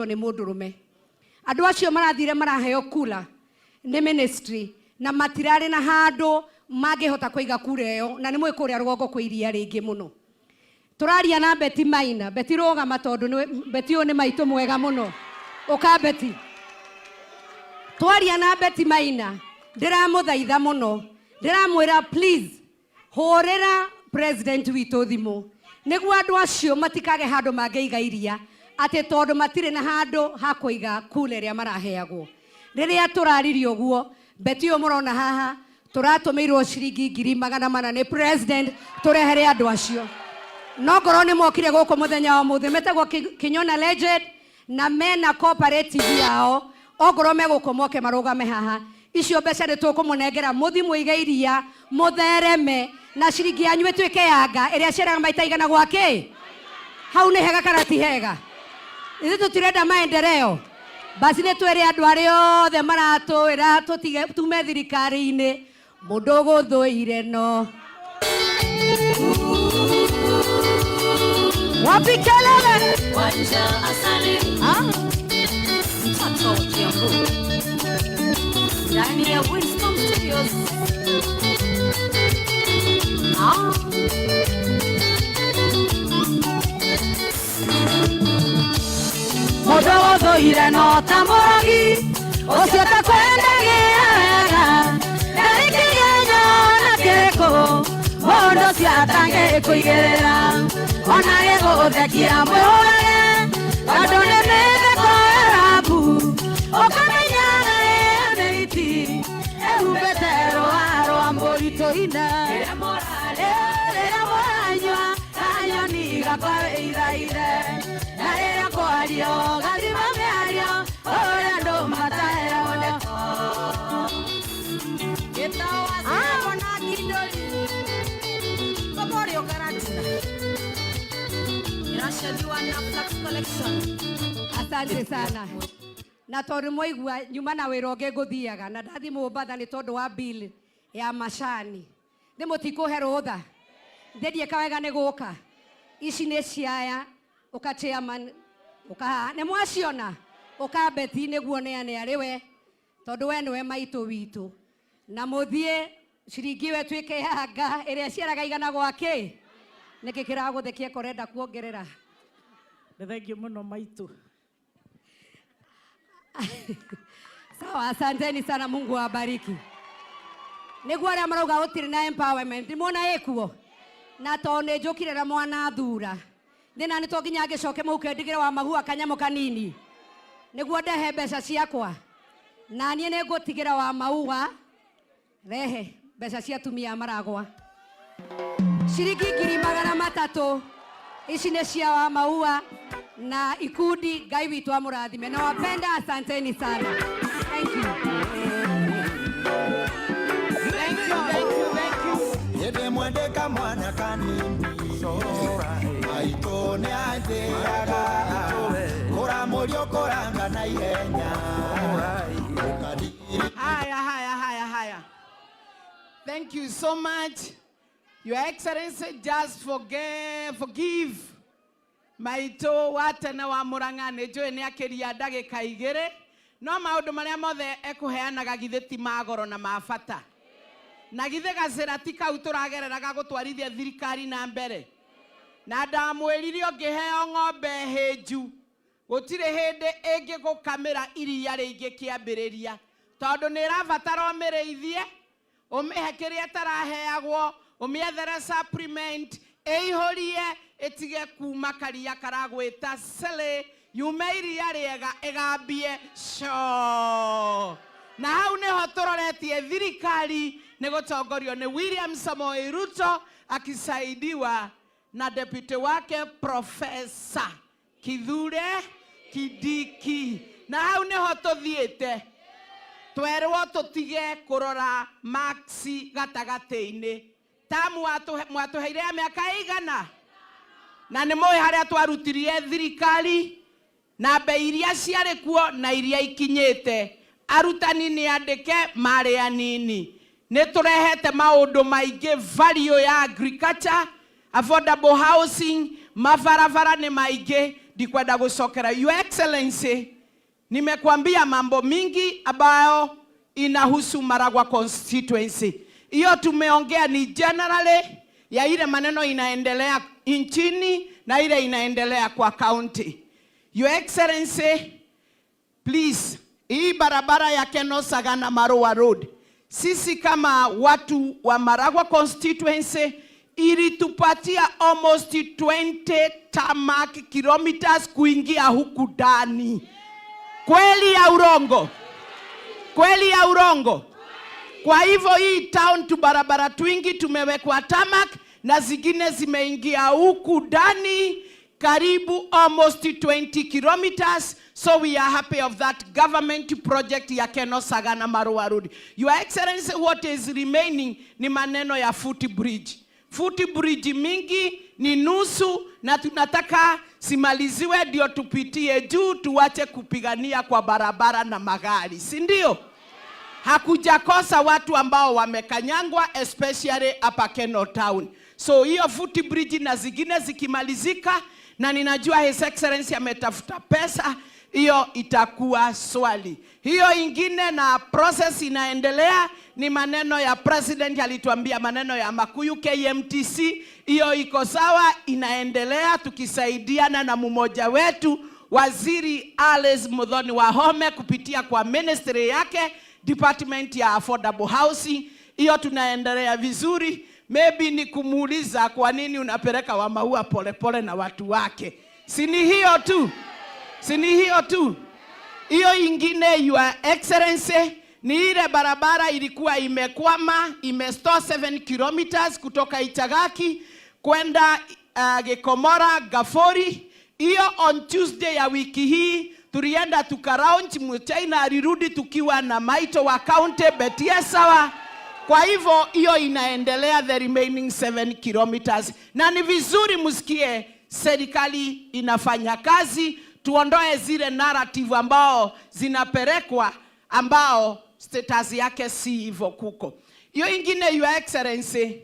Nĩ mũndũrũme andũ acio marathire maraheo kula nĩ ministry na matirarĩ na handũ mangĩhota kũiga kura ĩyo, na nĩ mũĩ kũrĩa rũgongo kwĩ iria rĩingĩ mũno. Tũraria na Betty Maina. Betty, rũgama, tondũ Betty ũyũ nĩ maitũ mwega mũno. Ũka, Betty. Twaria na Betty Maina, ndĩramũthaitha mũno, ndĩramwĩra, "Please, hũrĩra president witũ thimũ nĩguo andũ acio matikage handũ mangĩiga iria, atĩ tondũ matirĩ na handũ ha kũiga kula ĩrĩa maraheagwo." Rĩrĩa tũraririe ũguo, Betty ũyũ mũrona haha, tũratũmĩirwo ciringi 400,000 nĩ president tũrehere andũ acio. No ngorwo nĩ mokire gũkũ mũthenya wa mũthĩ, metagwo Kinyona Legend na mena cooperative yao. Ongorwo megũkũ, moke marũgame haha. Icio mbeca nĩ tũkũmũnengera mũthi mũige iria, mũthereme na ciringi yanyu ĩtuĩke yanga ĩrĩa ciaraga maita igana gwakĩ. Hau nĩ hega kana ti hega? Ithuĩ tũtirenda maendeleo? Basi nĩ twĩre andũ arĩa othe maratwĩra tũtige tume thirikari-inĩ, mũndũ gũthũire no wapi kelele? Wanja Asali, mtoto wa Kiambu, ndani ya Winston Studios. Mũndũ gũthũire no ta mũrogi ũcio takwendagia wega, ndarĩ kĩgenyo na kĩrĩkũ mũndũ ũcio atangĩkũigĩrĩra, ona gĩgũthekia mwĩhũrage, tondũ nĩ mĩtheko ĩrabu ũkamenyaga ĩyo nĩ iti ĩhumbĩte rũa rwa mbũri tũine. Rĩrĩa mũranyua kanyoni gakwa wĩithaithe, na rĩrĩa kwario gathima mĩario ũrĩa andũ mataheagwo. Gĩtao wa Cinema na Kindori. Komorio Karatina. Irashadiwa na Flax Collection. Asante sana. Na tondũ mwaigua nyuma na wĩra ũngĩ ngũthiaga na ndathi Mombatha nĩ tondũ wa bill ya macani, nĩ mũtikũhe rũtha ndĩndiĩka wega nĩ gũka. Ici nĩ ciaya ũka chairman, ũka haha nĩ mwaciona, ũka Betty, nĩguo neane arĩ we, tondũ we nĩwe maitũ witũ, na mũthiĩ ciringi ĩyo ĩtuĩke yanga ĩrĩa ĩciaraga igana gwakĩ. Nĩkĩ kĩragũthekia korenda kuongerera? Nĩ thengiũ mũno, maitũ. Sawa, asanteni sana, Mungu awabariki. Nĩguo arĩa marauga gũtirĩ na empowerment, nĩmuona ĩkuo, na tondũ nĩ njũkire na mwana thura thĩna nĩ to nginya ngĩcoke mũhuko ndigĩre wa mahua kanyamũ kanini nĩguo ndehe mbeca ciakwa, na niĩ nĩ ngũtigĩra wa maua rehe mbeca cia atumia maragwa ciringi 300,000. Ici nĩ cia wa maua na ikundi. Ngai witũ amũrathime. Nawapenda, asanteni sana, thank you. Thank you, thank you, thank you. Hĩndĩ mwendeka mwana kanini maitũ nĩ anjĩraga kũramũrio kũranga na ihenya. Haya, haya, haya, haya. Thank you so much. Your Excellency, just forgive maitũ wa tene wa Murang'a, nĩ njũĩ nĩ akĩria ndagĩka 2, no maũndũ marĩa mothe ekũheanaga githĩ ti ma goro na ma bata? Na githĩ gacĩra ti kau tũragerera ga gũtwarithia thirikari na mbere? Na ndamwĩrire ũngĩheo ng'ombe hĩnju gũtirĩ hĩndĩ ĩngĩgũkamĩra iria rĩingĩ kĩambĩrĩria, tondũ nĩ ĩrabatara ũmĩrĩithie, ũmĩhe kĩrĩa ĩtaraheagwo, ũmĩethere supplement, ĩihũrie, ĩtige kuma karia karagwĩta cele, yume iria rĩega, ĩgambie co. Na hau nĩho tũroretie thirikari nĩ gũtongorio nĩ William Samoei Ruto akisaidiwa na deputy wake Profesa Kithure Kindiki. Na hau nĩho tũthiĩte, twerwo tũtige kũrora marks gatagatĩ-inĩ. Tamu mwatũheire ya mĩaka ĩigana, na nĩ mũĩ harĩa twarutirie thirikari na mbei iria ciarĩ kuo na iria ikinyĩte. Arutani nĩ andĩke marĩ anini. Nĩ tũrehete maũndũ maingĩ, value ya agriculture, affordable housing, mabarabara nĩ maingĩ. Ndikwenda gucokera. Your Excellency, nimekuambia mambo mingi ambayo inahusu Maragua constituency. Hiyo tumeongea ni generally ya ile maneno inaendelea nchini na ile inaendelea kwa county. Your Excellency, please, hii barabara ya Keno Sagana Marua Road, sisi kama watu wa Maragua constituency ilitupatia almost 20 tarmac kilometers kuingia huku ndani. Kweli ya urongo? Kweli ya urongo? Kwa hivyo hii town tu barabara twingi tumewekwa tarmac na zingine zimeingia huku ndani karibu almost 20 kilometers. So we are happy of that government project ya Keno Sagana Marua Road. Your Excellency, what is remaining ni maneno ya foot bridge. Foot bridge mingi ni nusu na tunataka simaliziwe ndio tupitie juu, tuache kupigania kwa barabara na magari, si ndio? Hakujakosa watu ambao wamekanyangwa, especially hapa Keno Town. So hiyo foot bridge na zingine zikimalizika, na ninajua His Excellency ametafuta pesa, hiyo itakuwa swali. Hiyo ingine na process inaendelea ni maneno ya president alituambia maneno ya Makuyu KMTC, hiyo iko sawa, inaendelea tukisaidiana na mmoja wetu, Waziri Alice Muthoni Wahome, kupitia kwa ministry yake, department ya affordable housing. Hiyo tunaendelea vizuri. Maybe ni kumuuliza kwa nini unapeleka wa maua polepole na watu wake. Si ni hiyo tu? Si ni hiyo tu? Hiyo ingine, Your Excellency, ni ile barabara ilikuwa imekwama, imestall 7 kilometers kutoka Itagaki kwenda Gikomora Gafori. Hiyo on Tuesday ya wiki hii tulienda tukalaunch, Mchina alirudi tukiwa na maito wa county Betie Sawa. Kwa hivyo hiyo inaendelea, the remaining 7 kilometers, na ni vizuri msikie serikali inafanya kazi, tuondoe zile narrative ambao zinapelekwa ambao status yake si hivyo kuko. Hiyo ingine, Your Excellency,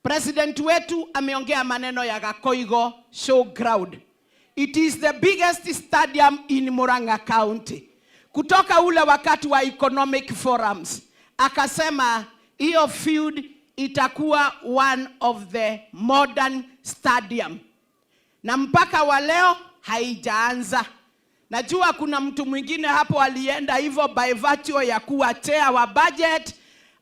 President wetu ameongea maneno ya Gakoigo Showground. It is the biggest stadium in Murang'a County. Kutoka ule wakati wa economic forums, akasema hiyo field itakuwa one of the modern stadium, na mpaka wa leo haijaanza. Najua kuna mtu mwingine hapo alienda hivyo by virtue ya kuwa chair wa budget,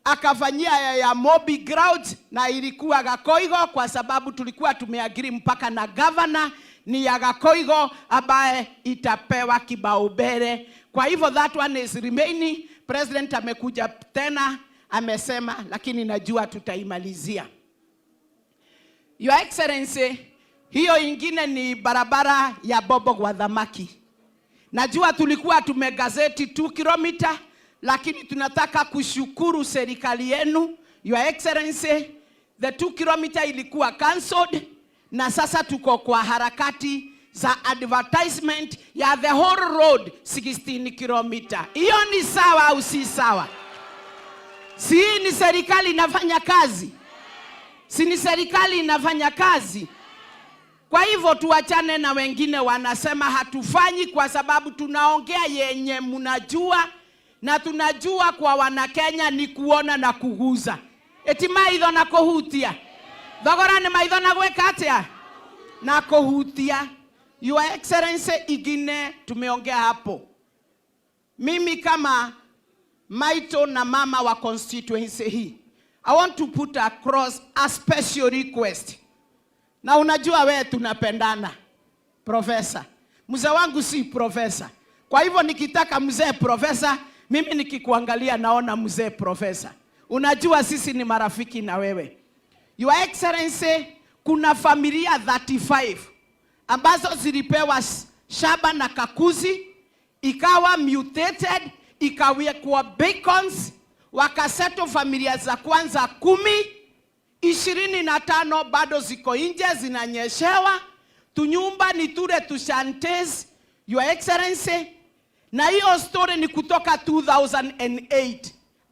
akafanyia ya Mobi ground na ilikuwa Gakoigo, kwa sababu tulikuwa tumeagree mpaka na governor ni ya Gakoigo ambaye itapewa kipaumbele. Kwa hivyo that one is remaining. President amekuja tena amesema, lakini najua tutaimalizia. Your Excellency, hiyo ingine ni barabara ya Bobo kwa Dhamaki. Najua tulikuwa tumegazeti 2 kilomita, lakini tunataka kushukuru serikali yenu, Your Excellency, the 2 kilomita ilikuwa cancelled na sasa tuko kwa harakati za advertisement ya the whole road 16 kilomita. Hiyo ni sawa au si sawa? Si hii ni serikali inafanya kazi? Si ni serikali inafanya kazi? Kwa hivyo tuachane na wengine wanasema hatufanyi, kwa sababu tunaongea yenye mnajua, na tunajua kwa Wanakenya ni kuona na kuguza. Eti maitho na kuhutia, thogora ni maitho na gwika atia, na kuhutia. Your Excellency, ingine tumeongea hapo, mimi kama maito na mama wa constituency hii, I want to put across a special request. Na unajua wewe tunapendana, profesa. Mzee wangu si profesa. Kwa hivyo nikitaka mzee profesa, mimi nikikuangalia naona mzee profesa. Unajua sisi ni marafiki na wewe. Your Excellency, kuna familia 35 ambazo zilipewa shamba na Kakuzi, ikawa mutated, ikawekwa beacons, wakasettle familia za kwanza 10, 25 bado ziko nje zinanyeshewa, tunyumba ni tule tushanties, Your Excellency, na hiyo story ni kutoka 2008.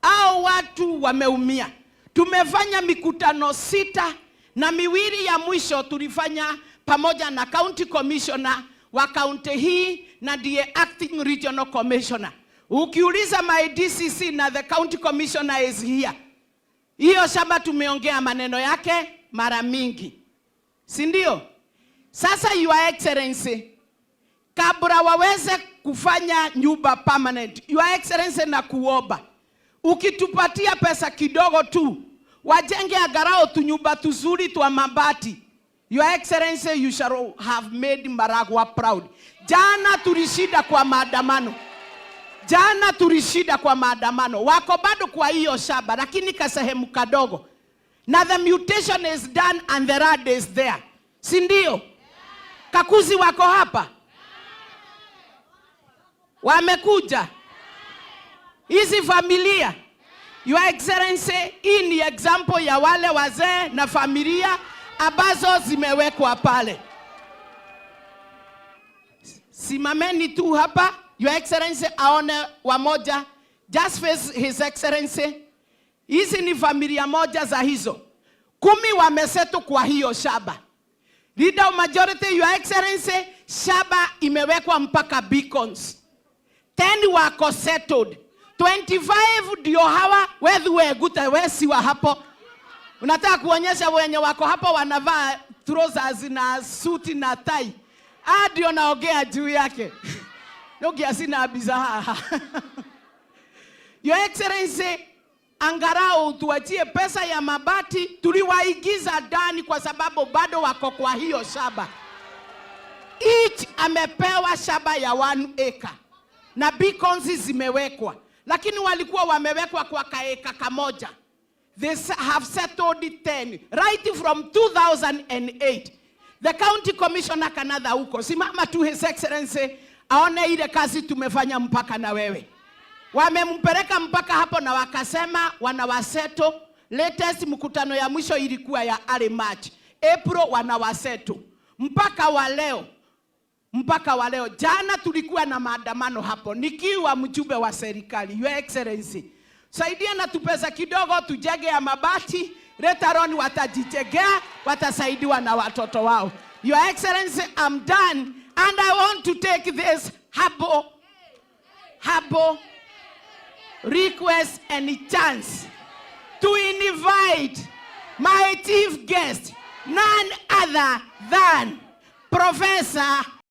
Hao watu wameumia. Tumefanya mikutano 6 na miwili ya mwisho tulifanya pamoja na county commissioner wa kaunti hii na ndiye acting regional commissioner. Ukiuliza my DCC na the county commissioner is here. Hiyo shamba tumeongea maneno yake mara mingi, si ndio? Sasa Your Excellency, kabla waweze kufanya nyumba permanent, Your Excellency, nakuomba ukitupatia pesa kidogo tu wajenge angalau tunyumba tuzuri twa mabati. Your Excellency, you shall have made Maragua proud. Jana tulishinda kwa maandamano. Jana tulishinda kwa maandamano, wako bado kwa hiyo shamba, lakini kasehemu kadogo, na the mutation is done and the land is there, si ndio? Kakuzi wako hapa, wamekuja hizi familia. Your Excellency, hii ni example ya wale wazee na familia ambazo zimewekwa pale. Simameni tu hapa, Your Excellency aone wamoja. Just face His Excellency. Hizi ni familia moja za hizo 10 wamesettle kwa hiyo shamba. Leader of Majority, Your Excellency, shamba imewekwa mpaka beacons. 10 wako settled. 25 ndio hawa wethu wegute wesiwa hapo. Unataka kuonyesha wenye wako hapo wanavaa trousers na suti na tai. Ah, ndio naongea juu yake. Nogia sina bizaha. Your Excellency, angalau tuachie pesa ya mabati, tuliwaingiza ndani kwa sababu bado wako kwa hiyo shamba. Each amepewa shamba ya 1 acre na beacons zimewekwa, lakini walikuwa wamewekwa kwa kaeka kamoja. They have settled 10 right from 2008. The county commissioner Kanatha huko, simama tu His Excellency aone ile kazi tumefanya mpaka na wewe. Wamempeleka mpaka hapo na wakasema wanawasettle. Latest mkutano ya mwisho ilikuwa ya early March. April wanawasettle mpaka wa leo, mpaka wa leo. Jana tulikuwa na maandamano hapo nikiwa mjumbe wa serikali. Your Excellency, saidia na tupesa kidogo tujenge ya mabati, later on watajijengea, watasaidiwa na watoto wao. Your Excellency, I'm done and I want to take this humble, humble request and chance to invite my chief guest, none other than Professor